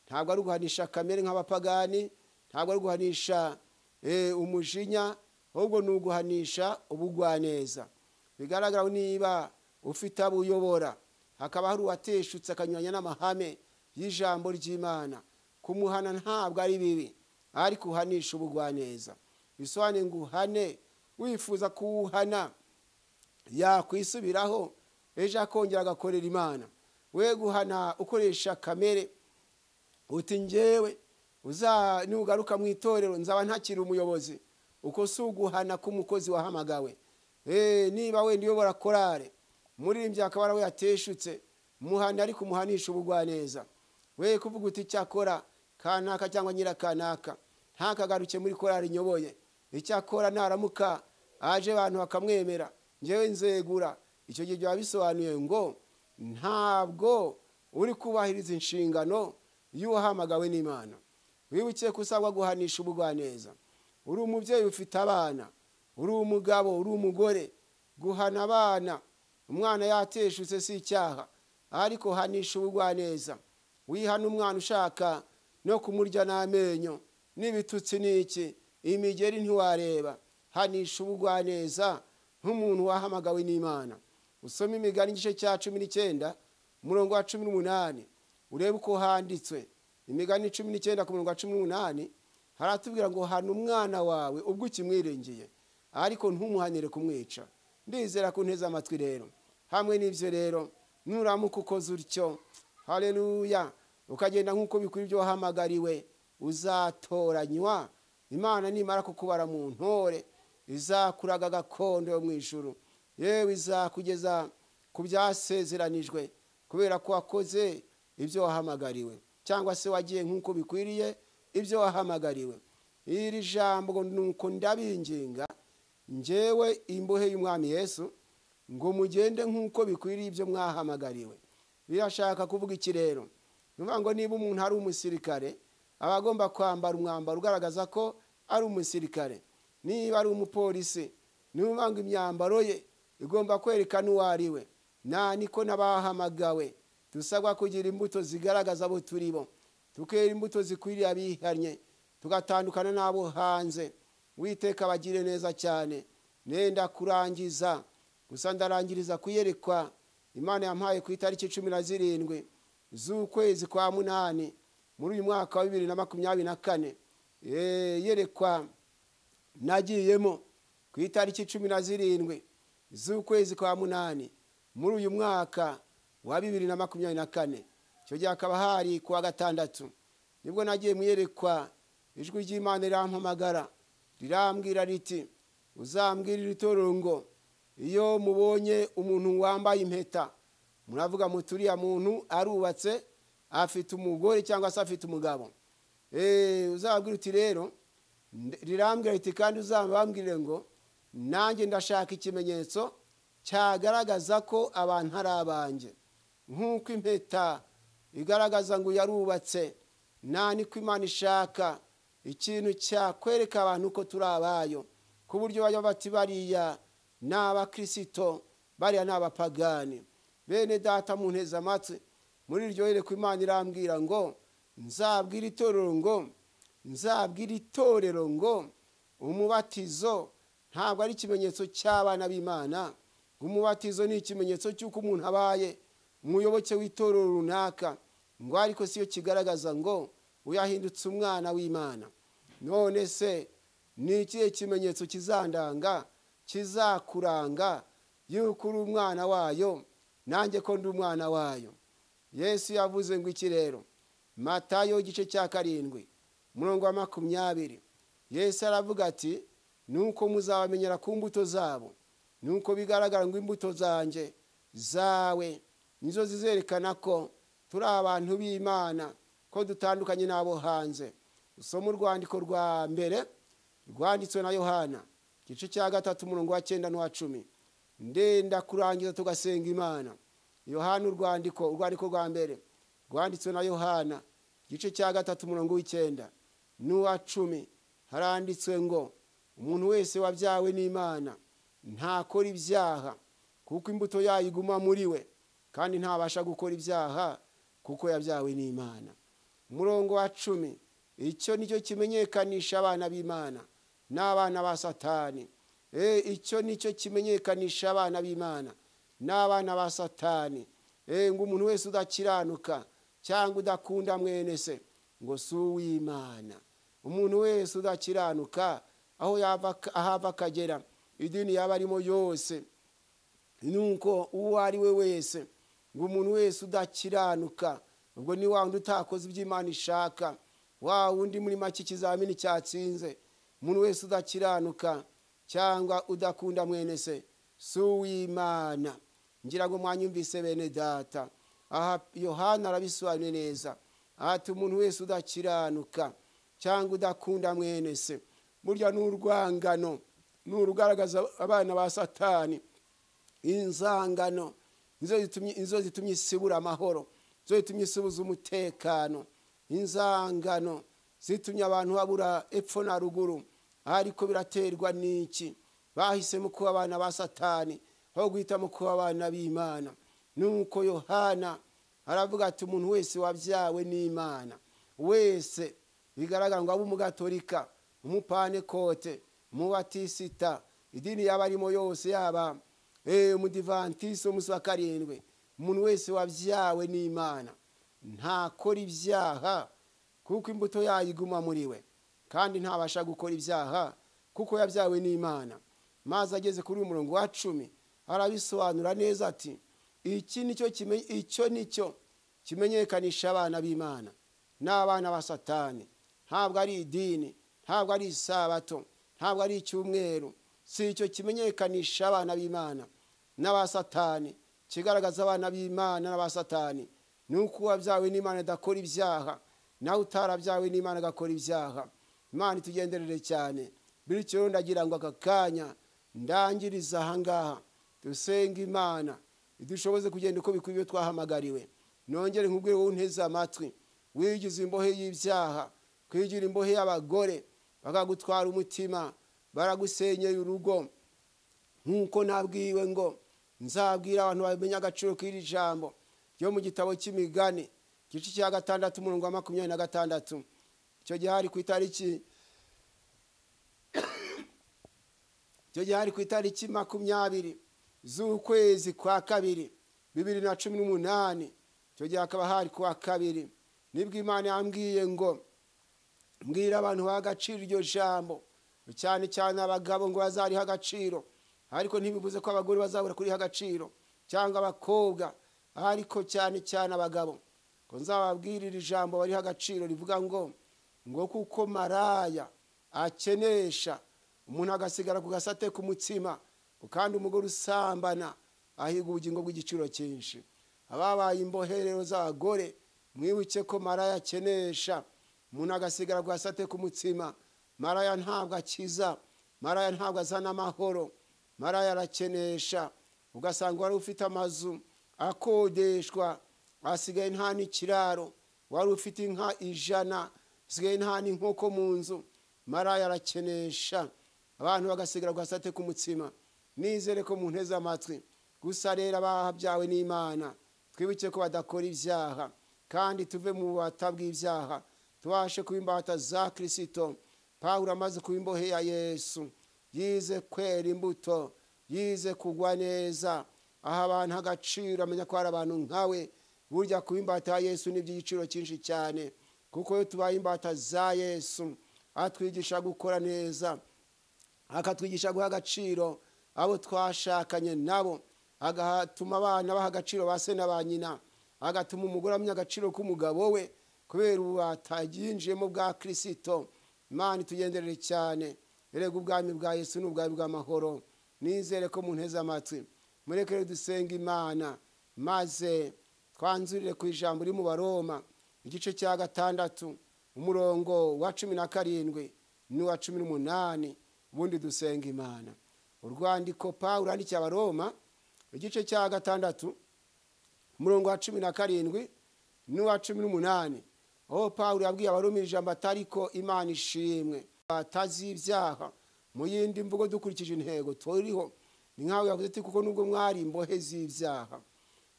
Ntabwo ari uguhanisha kamere nk'abapagani, ntabwo ari uguhanisha umujinya, ahubwo ni uguhanisha ubugwaneza. Bigaragara niba ufite abo uyobora, hakaba hari uwateshutse akanyuranya n'amahame y'ijambo ry'Imana, kumuhana ntabwo ari bibi, ariko uhanisha ubugwaneza. Bisobanuye ngo uhane wifuza kuwuhana yakwisubiraho ejo akongera agakorera Imana. We guhana ukoresha kamere uti njyewe nugaruka mu itorero nzaba ntakiri umuyobozi, uko si uguhana k'umukozi wahamagawe. Niba wenda uyobora korale, umuririmbyi akaba ari we yateshutse, muhana ariko umuhanisha ubugwaneza. We kuvuga uti icyakora kanaka cyangwa nyirakanaka ntakagaruke muri korale nyoboye, icyakora naramuka aje abantu bakamwemera njyewe nzegura. Icyo gihe byaba bisobanuye ngo ntabwo uri kubahiriza inshingano y'uwahamagawe n'Imana. Wibuke ko usabwa guhanisha ubugwaneza. Uri umubyeyi ufite abana, uri umugabo, uri umugore, guhana abana umwana yateshutse si icyaha, ariko hanisha ubugwaneza. Wihana umwana ushaka no kumurya n'amenyo n'ibitutsi n'iki, imigeri ntiwareba. Hanisha ubugwaneza nk'umuntu wahamagawe n'Imana. Usome Imigani igice cya 19 umurongo wa 18, urebe uko handitswe. Imigani 19 ku murongo wa 18 haratubwira ngo hana umwana wawe ubwo ukimwiringiye, ariko ntumuhanire kumwica. Ndizera ko nteze amatwi rero. Hamwe n'ibyo rero nuramuka ukoze utyo, haleluya, ukagenda nk'uko bikwiye ibyo wahamagariwe, uzatoranywa. Imana nimara kukubara mu ntore, izakuraga gakondo yo mu ijuru, yewe izakugeza ku byasezeranijwe, kubera ko wakoze ibyo wahamagariwe, cyangwa se wagiye nk'uko bikwiriye ibyo wahamagariwe. Iri jambo nuko ndabinginga njyewe imbohe y'Umwami Yesu ngo mugende nk'uko bikwiriye ibyo mwahamagariwe. Birashaka kuvuga iki rero? Nuvuga ngo niba umuntu ari umusirikare, aba agomba kwambara umwambaro ugaragaza ko ari umusirikare. Niba ari umupolisi, nuvuga ngo imyambaro ye igomba kwerekana uwo ari we. Niko n'abahamagawe dusabwa kugira imbuto zigaragaza abo turi bo, tukera imbuto zikwiriye abihannye, tugatandukana n'abo hanze. Uwiteka abagire neza cyane. Nenda kurangiza gusa, ndarangiriza kuyerekwa Imana yampaye ku itariki 17 z'ukwezi kwa 8 muri uyu mwaka wa 2024. Yerekwa nagiyemo ku itariki 17 z'ukwezi kwa 8 muri uyu mwaka wa 2024. Icyo gihe akaba hari kuwa gatandatu, nibwo nagiye muyerekwa. Ijwi ry'Imana rirampamagara rirambwira riti uzambwirira itorero ngo iyo mubonye umuntu wambaye impeta muravuga muti uriya muntu arubatse, afite umugore cyangwa se afite umugabo. Uzabwira uti rero, rirambwira riti kandi uzabambwire ngo nanjye ndashaka ikimenyetso cyagaragaza ko abantu ari abanjye. Nk'uko impeta igaragaza ngo yarubatse, niko Imana ishaka Ikintu cyakwereka abantu ko turi abayo, ku buryo bajya bati bariya ni abakirisito, bariya ni abapagani. Bene data munteze amatwi, muri iryo yerekwa Imana irambwira ngo nzabwira itorero ngo, nzabwira itorero ngo umubatizo ntabwo ari ikimenyetso cy'abana b'Imana. Umubatizo ni ikimenyetso cy'uko umuntu abaye umuyoboke w'itorero runaka, ngo ariko siyo kigaragaza ngo uyahindutse umwana w'Imana. None se ni ikihe kimenyetso kizandanga, kizakuranga yuko uri umwana wayo, nanjye ko ndi umwana wayo? Yesu yavuze ngo iki rero? Matayo igice cya 7 umurongo wa 20, Yesu aravuga ati nuko muzabamenyera ku mbuto zabo. Nuko bigaragara ngo imbuto zanjye zawe nizo zizerekana ko turi abantu b'Imana, ko dutandukanye n'abo hanze. Usoma urwandiko rwa mbere rwanditswe na Yohana igice cya 3 umurongo wa 9 n'uwa 10. Ndenda kurangiza tugasenga Imana. Yohana urwandiko rwa mbere rwanditswe na Yohana igice cya 3 umurongo w'icenda n'uwa 10, haranditswe ngo umuntu wese wabyawe n'Imana ntakora ibyaha, kuko imbuto yayo iguma muri we, kandi ntabasha gukora ibyaha kuko yabyawe n'Imana. Umurongo wa 10, icyo nicyo kimenyekanisha abana b'Imana n'abana ba Satani. Icyo nicyo kimenyekanisha abana b'Imana n'abana ba Satani. Ngo umuntu wese udakiranuka cyangwa udakunda mwene se ngo si uw'Imana. Umuntu wese udakiranuka aho yava ahava akagera, idini yaba arimo yose, nuko uwo ari we wese, ngo umuntu wese udakiranuka, ubwo ni wa wundi utakoze ibyo Imana ishaka, wa wundi muri make ikizamini cyatsinze. Umuntu wese udakiranuka cyangwa udakunda mwene se si uw'Imana. Ngira ngo mwanyumvise bene data. Aha Yohana arabisobanuye neza, ati umuntu wese udakiranuka cyangwa udakunda mwene se, burya n'urwangano n'urugaragaza abana ba Satani. Inzangano nizo zitumye isibura amahoro, nizo zitumye isibuza umutekano. Inzangano zitumye abantu babura epfo na ruguru. Ariko biraterwa n'iki? Bahisemo kuba abana ba Satani aho guhitamo kuba abana b'Imana. Nuko Yohana aravuga ati umuntu wese wabyawe n'Imana wese, bigaragara ngo abe umugatolika, umupanekote, umubatisita, idini yaba arimo yose, yaba umudivantisi umunsi wa 7, umuntu wese wabyawe n'Imana ntakora ibyaha, kuko imbuto yayo iguma muri we, kandi ntabasha gukora ibyaha kuko yabyawe n'Imana. Maze ageze kuri uyu murongo wa 10 arabisobanura neza ati iki nicyo icyo nicyo kimenyekanisha abana b'Imana n'abana ba Satani. Ntabwo ari idini, ntabwo ari isabato, ntabwo ari icyumweru, si icyo kimenyekanisha abana b'Imana n'aba Satani. Kigaragaza abana b'Imana n'aba Satani nuko uwabyawe n'Imana adakora ibyaha, nawe utarabyawe n'Imana agakora ibyaha. Imana itugenderere cyane. Bityo ndagira ngo aka kanya ndangiriza aha ngaha, dusenga Imana idushoboze kugenda uko bikwiye ibyo twahamagariwe. Nongere nkubwire wowe unteze amatwi, wigize imbohe y'ibyaha, kwigira imbohe y'abagore bakagutwara umutima, baragusenyeye urugo. Nkuko nabwiwe ngo nzabwira abantu bamenya agaciro k'iri jambo ryo mu gitabo cy'Imigani igice cya 6 umurongo wa 26. Icyo gihe hari ku itariki 20 z'ukwezi kwa 2 2018. Icyo gihe hakaba hari kuwa 2, nibwo Imana yambwiye ngo mbwira abantu bagaciro iryo jambo, cyane cyane abagabo ngo bazariha agaciro. Ariko ntibivuze ko abagore bazabura kuriha agaciro cyangwa abakobwa, ariko cyane cyane abagabo, ko nzababwirira ijambo bariha agaciro rivuga ngo kuko maraya akenesha umuntu agasigara ku gasate k'umutsima, kandi umugore usambana ahiga ubugingo bw'igiciro cyinshi. Ababaye imboherero z'abagore, mwibuke ko maraya akenesha umuntu agasigara ku gasate k'umutsima. Maraya ntabwo akiza, maraya ntabwo azana amahoro, maraya arakenesha. Ugasanga wari ufite amazu akodeshwa asigaye nta n'ikiraro, wari ufite inka 100 Sigaye nta n'inkoko mu nzu. Maraya arakenesha abantu bagasigara gasate k'umutsima. Nizere ko munteze amatwi. Gusa rero abahabyawe n'Imana twibuke ko badakora ibyaha, kandi tuve mu bubata bw'ibyaha tubashe kuba imbata za Kristo. Pawulo amaze kuba imbohe ya Yesu, yize kwera imbuto, yize kugwa neza, aha abantu agaciro, amenya ko hari abantu nkawe. Burya kuba imbata ya Yesu ni iby'igiciro cyinshi cyane, kuko iyo tubaye imbata za Yesu atwigisha gukora neza, akatwigisha guha agaciro abo twashakanye nabo, agatuma abana baha agaciro ba se na ba nyina, agatuma umugore amenya agaciro k'umugabo we kubera ububata yinjiyemo bwa Kristo. Imana itugenderere cyane. Erega ubwami bwa Yesu ni ubwami bw'amahoro. Nizere ko munteze amatwi. Mureke dusenga Imana, maze twanzurire ku ijambo riri mu Baroma igice cya 6 umurongo wa 17 n'uwa 18, ubundi dusenga Imana. Urwandiko Pawulo yandikiye Abaroma igice cya 6 umurongo wa 17 n'uwa 18, aho Pawulo yabwiye Abaroma ijambo atariko Imana ishimwe batazi ibyaha. Mu yindi mvugo dukurikije intego turiho, ni nkaho yavuze ati kuko nubwo mwari imbohe z'ibyaha.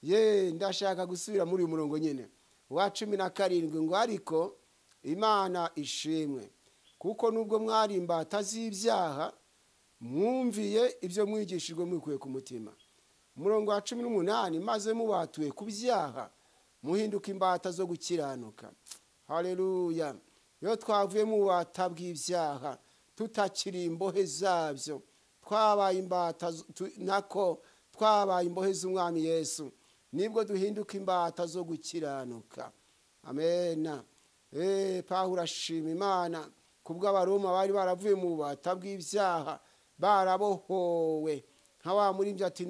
Ye, ndashaka gusubira muri uyu murongo nyine wa 17 ngo ariko Imana ishimwe kuko nubwo mwari imbata z'ibyaha mwumviye ibyo mwigishijwe mwikuye ku mutima. Umurongo wa 18, maze mubatuye ku byaha muhinduka imbata zo gukiranuka. Haleluya. Iyo twavuye mu bubata bw'ibyaha tutakiri imbohe zabyo, twabaye imbata nako twabaye imbohe z'Umwami Yesu, nibwo duhinduka imbata zo gukiranuka. Amena. Pawulo ashima Imana kubw'Abaroma bari baravuye mu bubata bw'ibyaha, barabohowe. Nka wa muririmbyi ati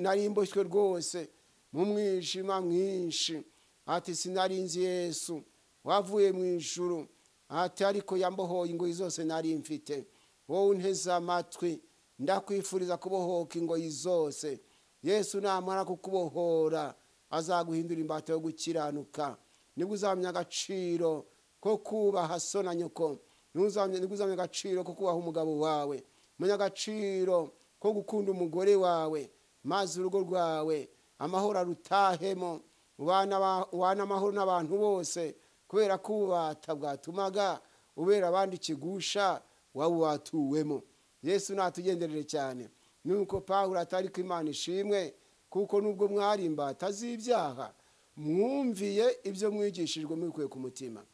nari imboshywe rwose mu mwijima mwinshi, ati sinari nzi Yesu wavuye mu ijuru, ati ariko yambohoye ingoyi zose nari mfite. Wowe unteze amatwi, ndakwifuriza kubohoka ingoyi zose. Yesu namara kukubohora azaguhindura imbata yo gukiranuka. Nibwo uzamenya agaciro ko kubaha so na nyoko, nibwo uzamenya agaciro ko kubaha umugabo wawe, menya agaciro ko gukunda umugore wawe, maze urugo rwawe amahoro arutahemo, ubana amahoro n'abantu bose, kubera ko ububata bwatumaga ubera abandi ikigusha wawubatuwemo. Yesu natugenderere cyane. Nuko Pawulo atari ko Imana ishimwe kuko nubwo mwari imbata z'ibyaha mwumviye ibyo mwigishijwe mwikuye ku mutima.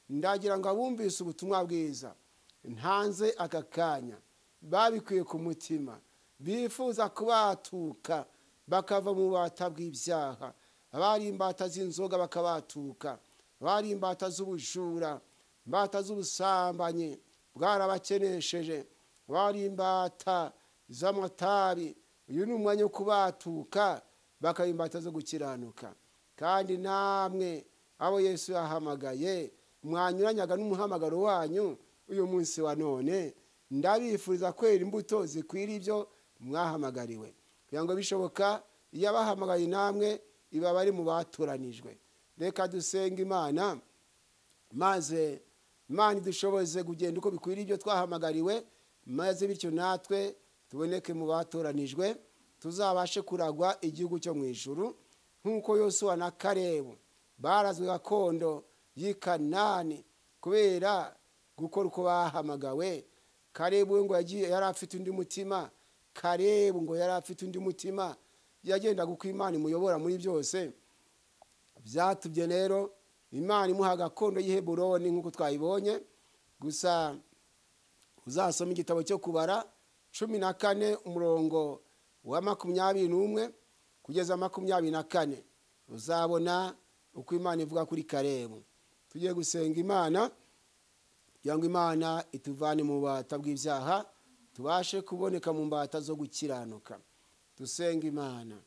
Ndagira ngo abumvise ubutumwa bwiza ntanze aka kanya babikuye ku mutima, bifuza kubatuka bakava mu bubata bw'ibyaha, abari imbata z'inzoga bakabatuka, abari imbata z'ubujura, imbata z'ubusambanyi bwarabakenesheje, abari imbata z'amatabi, uyu ni umwanya wo kubatuka bakaba imbata zo gukiranuka. Kandi namwe abo Yesu yahamagaye mwanyuranyaga n'umuhamagaro wanyu uyu munsi wa none, ndabifuriza kwera imbuto zikwira ibyo mwahamagariwe, kugira ngo bishoboka iyo abahamagaye namwe iba bari mu batoranijwe. Reka dusenga Imana, maze Imana idushoboze kugenda uko bikwira ibyo twahamagariwe, maze bityo natwe tuboneke mu batoranijwe, tuzabashe kuragwa igihugu cyo mu ijuru, nk'uko Yosuwa na Kalebu barazwe gakondo y'i Kanani kubera gukora uko bahamagawe. Kalebu ngo yagiye yari afite undi mutima, Kalebu ngo yari afite undi mutima, yagendaga uko Imana imuyobora muri byose. Byatubye rero Imana imuha gakondo y'i Heburoni nk'uko twayibonye. Gusa uzasoma igitabo cyo Kubara 14 umurongo wa 21 kugeza 24, uzabona uko Imana ivuga kuri Kalebu. Tugiye gusenga Imana kugira ngo Imana ituvane mu bubata bw'ibyaha, tubashe kuboneka mu mbata zo gukiranuka. Dusenga Imana.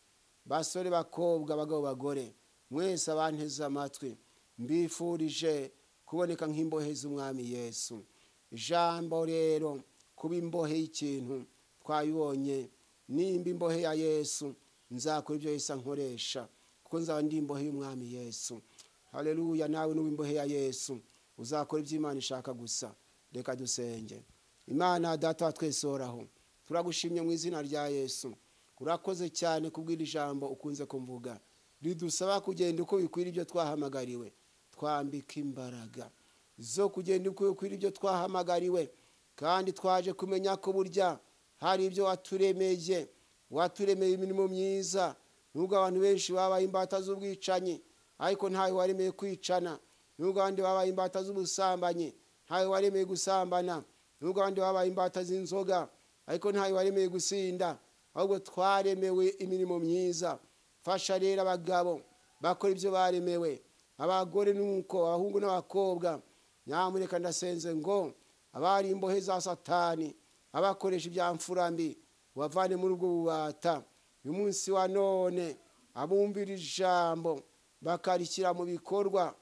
Basore, bakobwa, abagabo, bagore, mwese abanteze amatwi, mbifurije kuboneka nk'imbohe z'Umwami Yesu. Ijambo rero kuba imbohe y'ikintu twabibonye, nimba imbohe ya Yesu nzakora ibyo Yesu ankoresha, kuko nzaba ndi imbohe y'Umwami Yesu. Haleluya. Nawe nuba imbohe ya Yesu Uzakora ibyo Imana ishaka gusa. Reka dusenge. Imana Data wa twese uhoraho, turagushimye mu izina rya Yesu. Urakoze cyane kubwira ijambo ukunze kumvuga ridusaba kugenda uko bikwira ibyo twahamagariwe. Twambika imbaraga zo kugenda uko bikwira ibyo twahamagariwe, kandi twaje kumenya ko burya hari ibyo waturemeye. Waturemeye imirimo myiza, nubwo abantu benshi babaye imbata z'ubwicanyi, ariko ntawe waremeye kwicana. Nubwo abandi babaye imbata z'ubusambanyi, ntawe waremeye gusambana. Nubwo abandi babaye imbata z'inzoga, ariko ntawe waremeye gusinda. Ahubwo twaremewe imirimo myiza. Fasha rero abagabo bakora ibyo baremewe, abagore nuko, abahungu n'abakobwa. Nyamuneka ndasenze ngo abari imbohe za Satani, abakoresha ibya mfura mbi, ubavane muri ubwo bubata. Uyu munsi wa none abumvira ijambo bakarishyira mu bikorwa,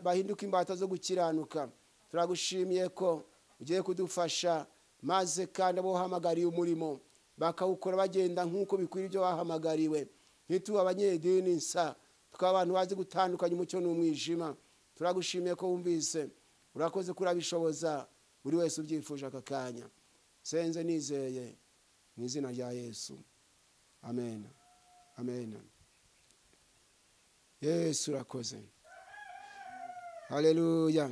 bahinduka imbata zo gukiranuka. Turagushimiye ko ugiye kudufasha, maze kandi abo wahamagariye umurimo bakawukora bagenda nk'uko bikwiriye ibyo bahamagariwe. Ntitube abanyedini nsa, tukaba abantu bazi gutandukanya umucyo n'umwijima. Turagushimiye ko wumvise, urakoze kurabishoboza buri wese ubyifuje aka kanya. Senze nizeye mu izina rya Yesu, amen, amen. Yesu urakoze, haleluya.